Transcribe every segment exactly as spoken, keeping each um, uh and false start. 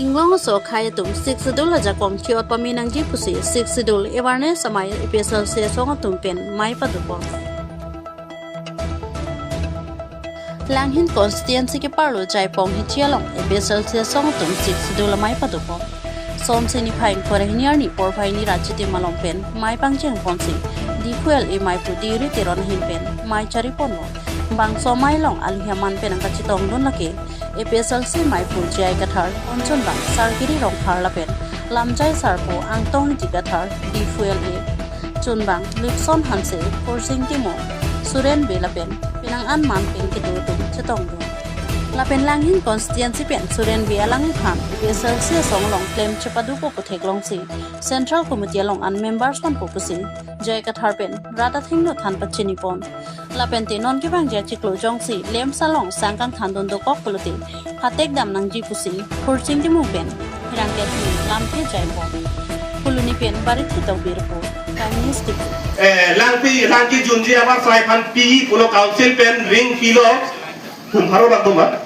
Inglong aso akhei atum Sixth Schedule ajakong chiot pame nangji pusi Sixth Schedule awareness amei A P H L C asong atum pen mei padopon. Langhin constituency keparlo Jaipong Hichi along A P H L C asong atum Sixth Schedule amei padopon. Sonsi niphai ingkoi ra hini arni porphai hini ra chitim along pen mei pangchengponsi D Q L A meiphu Diri Teron ahin pen mei chariponlo. Bangso amei along alohi aman pen nangkachetongdun lake A P H L C meiphu J I Kathar, anchunbang Sarkiri Rongphar lapen lamjai sarpo Angtong Ingti Kathar, D Q L A chunbang Lukeson Hanse, Khursing Timung, Suren Bey lapen penang an man pen kedo atum chetongdun. Lapen Langhin constituency pen Suren Bey alangliphan A P H L C asong along klem chepadopo pu theklongsi Central Committee along an member sonpo pusi J I Kathar pen rat athengno than pachinipon. Lapen te non kevangji achiklo jongsi LAMPS along sang kangthandun dokok pulote phatek dam nangji pusi Khursing Timung pen hirang ke thini lamthe Jaipong. Phuloni pen Barit Kitokbi report, Time News T V. Eh, Langpi, Langki junji abar saiphan pi pulo council pen ring pilo. Hum pharo bak doma.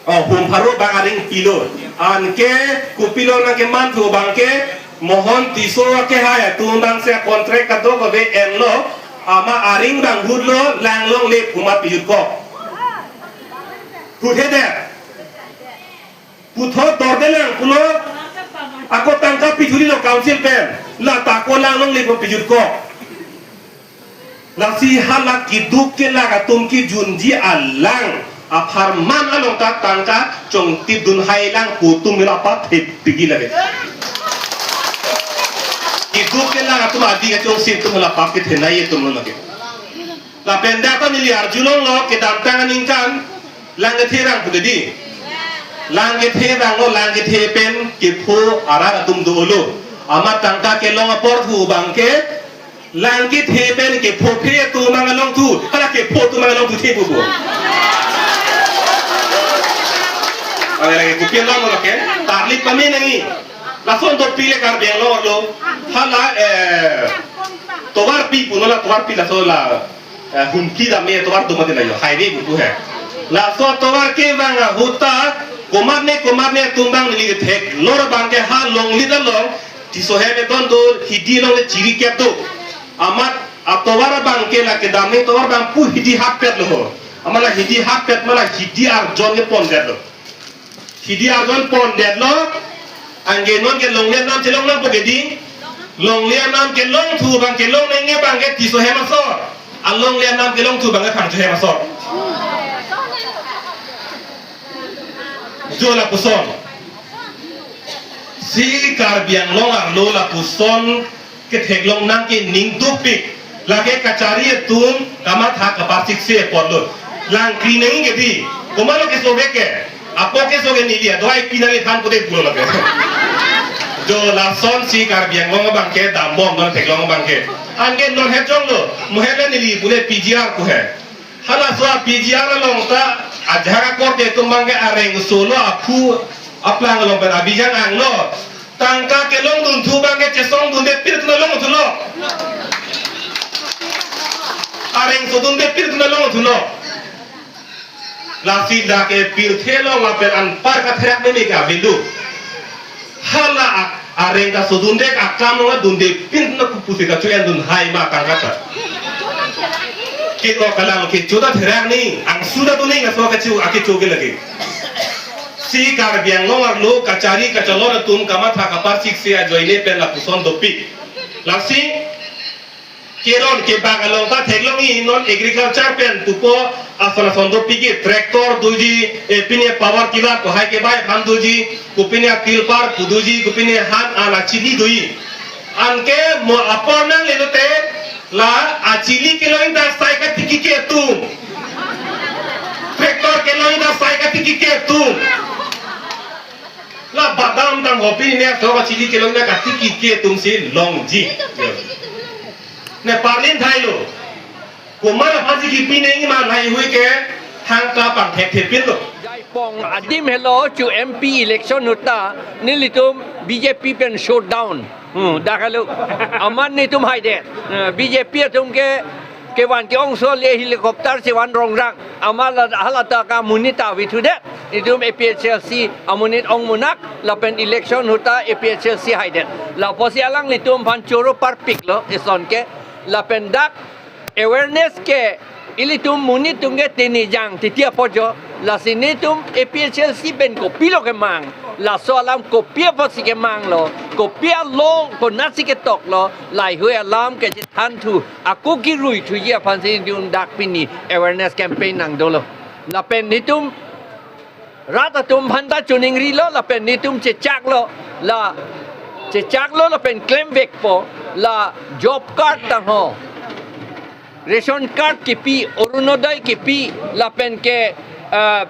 Oh, hum pharo bak aring pilo. Anke kopilo nangkeman thu abangke Mohon Tisso akehai atum bang se contract kadokave enlo, amat aring bang hutlo, lang longle pu amat pijutkok. Huthe det. Puthot dordelang pulo, ako tangka pithurilo council pen, la ta ako lang longle pu pijutkok. Lasi hala keduk kelak atum kejunji alang apharman along ta tangka chongtipdun hailang pu atum la pathepik lake. Keduk kelak atum adi kachongsi atum la pap kethenei atum lo lake. Lapen dak ta neli arjulonglo kedamtang aningkan lang kethe rang pu ke di. Lang kethe ranglo, lang kethe pen kepho arat atum dolo. Amat tangka kelong apor thu abangke lang kethe pen kepho phe atum anglong thu, hala kepho atum anglong thu the pupu. Hala lake kopilo lake, tarlip pame nangji. Lason dopik le Karbi Anglong arlo. Hala, eh, tovar pi puno la tovar pi laso la, eh, humki dam me tovar doma de la yo, highway pupu he. Laso tovar kevang ahut ta komatne komatne atum bang neli theklor abangke ha Longlit along Tisso hem eton do, hidi along le chiri kep do. Amat atovar abangke la kedam ne tovar bang pu hidi hapet lo ho. Amat la hidi hapet ma la hidi arjon kepondetlo. Hidi arjon pondetlo. Anke non ke longle anam chelong nangpo ke di. Longle anam kelong thu abang kelong nangji abangke Tisso hem asor. Alongle anam kelong thu abangke Phangcho hem asor. Jo lapuson. Si Karbi Anglong arlo lapuson ketheklong nangke ning dopik. Lake kachari atum kamatha kaparsikse apotlo. Lang kri nangji ke di. Komatlo keso ke ke. Apo keso ke neli adoi pi nangliphan pute pulo lake. Jo lasonsi Karbi Anglong abangke dambom non theklong abangke. Anke non hejonglo. Mohe le neli pule P G R pu he. Halaso a P G R along ta ajahak akorte atum abangke areng solo aphu aplang along pen abijang anglo. Tangka kelongdun thu abangke chesongdunde pir tuna long thulo. Areng sodunde pir tuna long thulo. Lasi dak ke pirthe along lapen anpar katherak meme ke avindu. Hala a- areng ta sodunde akam along dunde pir tuna kopusi kacho-endun hai ma tangka ta. Kiko kalang kecho ta therak ni, angsu ta tuning aso kacho akecho ke lake. Si Karbi Anglong arlo kachari kacholor atum kamatha kaparsikse ajoine pen lapuson dopik. Lasi keron kebak along ta theklongji non agriculture pen pupo ason ason dopik ke tractor doji, eh, pine power tiller ko hai kebai aphan doji, kopine tilpar pu doji, kopine han an achili doji. Anke mo apor nangle lote la achili kelongji ta sai katiki ke atum. Tractor kelongji ta sai katiki ke atum. La badam dam hopi ne so achili kelongji ta katiki ke atum si longji. Ne parlin thailo. Komat aphansi kipi nangji ma lahai hui ke thangta pangthekthepinlo. Jaipong adim helo chu M P election ahut ta nelitum B J P pen shutdown. Hmm, dak helo. Amat netum haidet. Eh, B J P atum ke Kevan ke-ongso le helicopter chevan rongrang. Amat la hala ta ka monit ta vithudet. Itum A P H L C amonit ong munak lapen election ahut ta A P H L C haidet. Lapusi alanglitum aphan choro parpiklo eson ke. Lapen dak awareness ke ilitum monit atum ke tini jang titi apojo. Lasi netum A P H L C pen kopilo kemang. Laso alam kopi apotsi kemanglo. Kopi a-law konatsi ketoklo. Laheihui alam kechethan thu. Ako kirui thuji aphansi netum dak pini awareness campaign nangdolo. Lapen netum rat atum aphanta choningrilo lapen netum chechaklo. La chechaklo lapen klemvekpo. La job card tangho, ration card kipi, Orunodoi kipi, lapen ke, ah,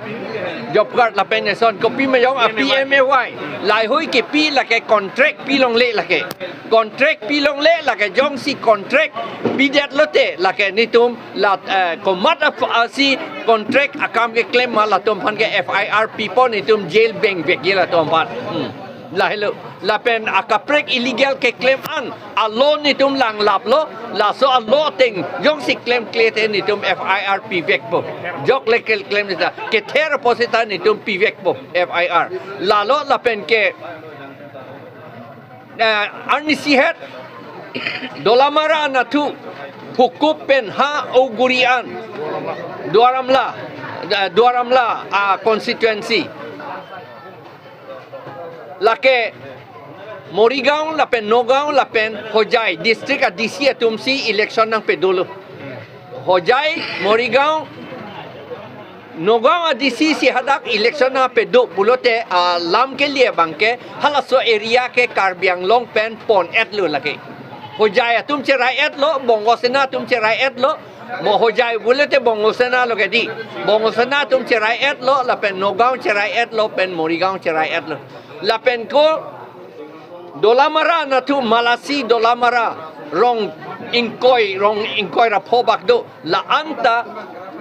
job card lapen eson kopi ma jong, ah, P M A Y. Laheihui kipi lake contract pilongle lake. Contract pilongle lake jongsi contract pidet lote lake netum la, eh, komat ap-, asi contract akam keklem ma latum aphan ke F I R pipo, netum jail bengvekji latum aphan. Hmm. Lahelo. Lapen akaprek illegal keklem an a-law netum langlaplo, laso a-law ateng jongsi klemkle te netum F I R pivekpo. Jok le keklem seta, kether apot seta netum pivekpo F I R. Lalo lapen ke, eh, arnisi het Dolamara anatthu Phukup pen ha Auguri an, Duar Amla, eh, Duar Amla, ah, constituency. Lake Morigaon lapen Nagaon lapen Hojai district a-D C atumsi election nangpadolo. Hojai, Morigaon, Nagaon a-D C si hadak election nangpado pulote, ah, lam kele abangke halaso area ke Karbi Anglong pen pon-etlo lake. Hojai atum cherai-etlo, Bongo Sena atum cherai-etlo, mo Hojai pulote Bongo Sena lo kedi. Bongo Sena atum cherai-etlo, lapen Nagaon cherai-etlo, pen Morigaon cherai-etlo. Lapen ko Dolamara anatthu Malasi Dolamara rong ingkoi, rong ingkoi ra pho bak do. La anta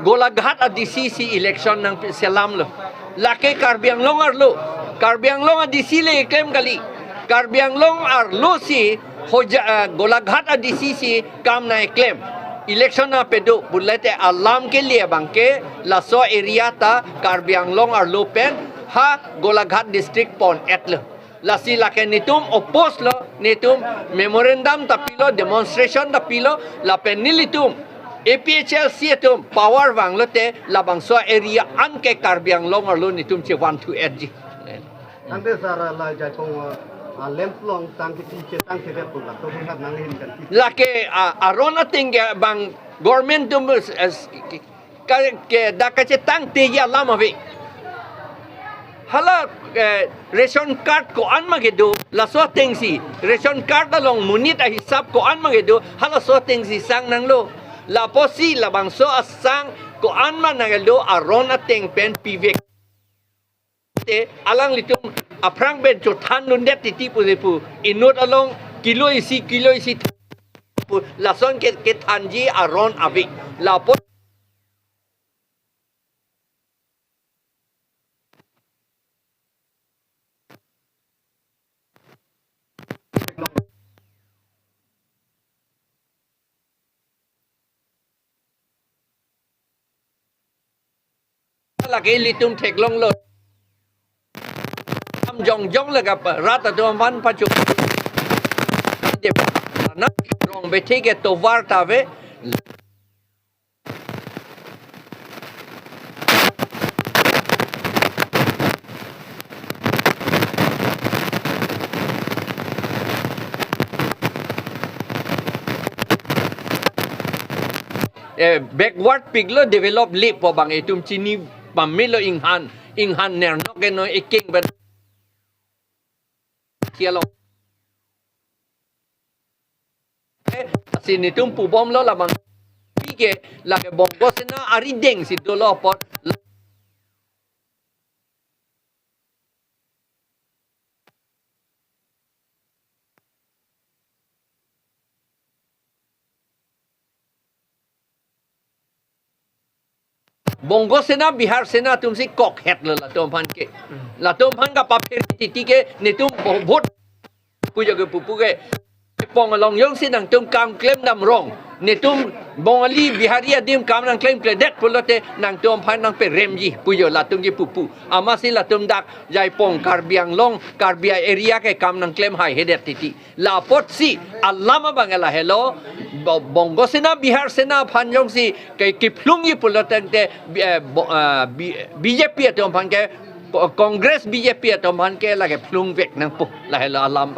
Golaghat a-D C si election nangselamlo. Lake Karbi Anglong arlo. Karbi Anglong a-D C le eklem kali. Karbi Anglong arlo si Hoja-, eh, Golaghat a-D C si kam nangklem. Election nangpado pulote alam kele abangke laso area ta Karbi Anglong arlo pen ha Golaghat district pon-etlo. Lasi lake netum oppose lo, netum memorandum ta pilo, demonstration ta pilo, lapen nelitum A P H L C atum power vanglote labangso area an ke Karbi Anglong arlo netum chevan thu-etji. Tangte sir, la Jaipong, ah, lamps along tang kiti chetang kere pula, to pun nang hin kan. Lake, ah, aron ateng ke bang government atum, eh, ke, ke, dak kachetangteji alam ave. Hala, eh, ration card ko-an ma kedo, laso atengsi. Ration card along monit ahisap ko-an ma kedo, halaso atengsi sang nanglo. Lapusi labangso asang ko-an ma nanglo aron ateng pen pivek. Te alanglitum aphrang pen chothan dundet titi pu je pu. Inut along kilo isi, kilo isi pu. Lason ke, kethanji aron ave. Lapu lake ilitum theklonglo. Am jongjong lake rat atum aphan pachu. Na rong bethe ke tovar ta ave. Eh, backward piklo, develop lepo bang itum chini pamelo inghan, inghan nernok ke no ekeng ben. Sialo. Eh, si netum pubomlo labang. Pike lake Bongo Sena arideng si dolo apot. Bongo Sena, Bihar Sena atumsi kokhetlo latum aphan ke. Latum aphan kapapher titi ke netum bo-, vote pujo ke pupu ke. Pong along jongsi nangtum kam klemdam rong. Netum Bongali, Bihari adim kam nangklemkledet pulote nangtum aphan nangperemji pu jo latum ke pupu. Amatsi latum dak Jaipong, Karbi Anglong, Karbi area ke kam nangklem haihedet titi. La apotsi alam abang lahelo, Bo-, Bongo Sena, Bihar Sena aphan jongsi ke kephlungji pulo tangte, eh, Bo-, ah, B-, B J P atum aphan ke, Ko-, Congress B J P atum aphan ke lake phlungvek nangpo, lahelo alam abang.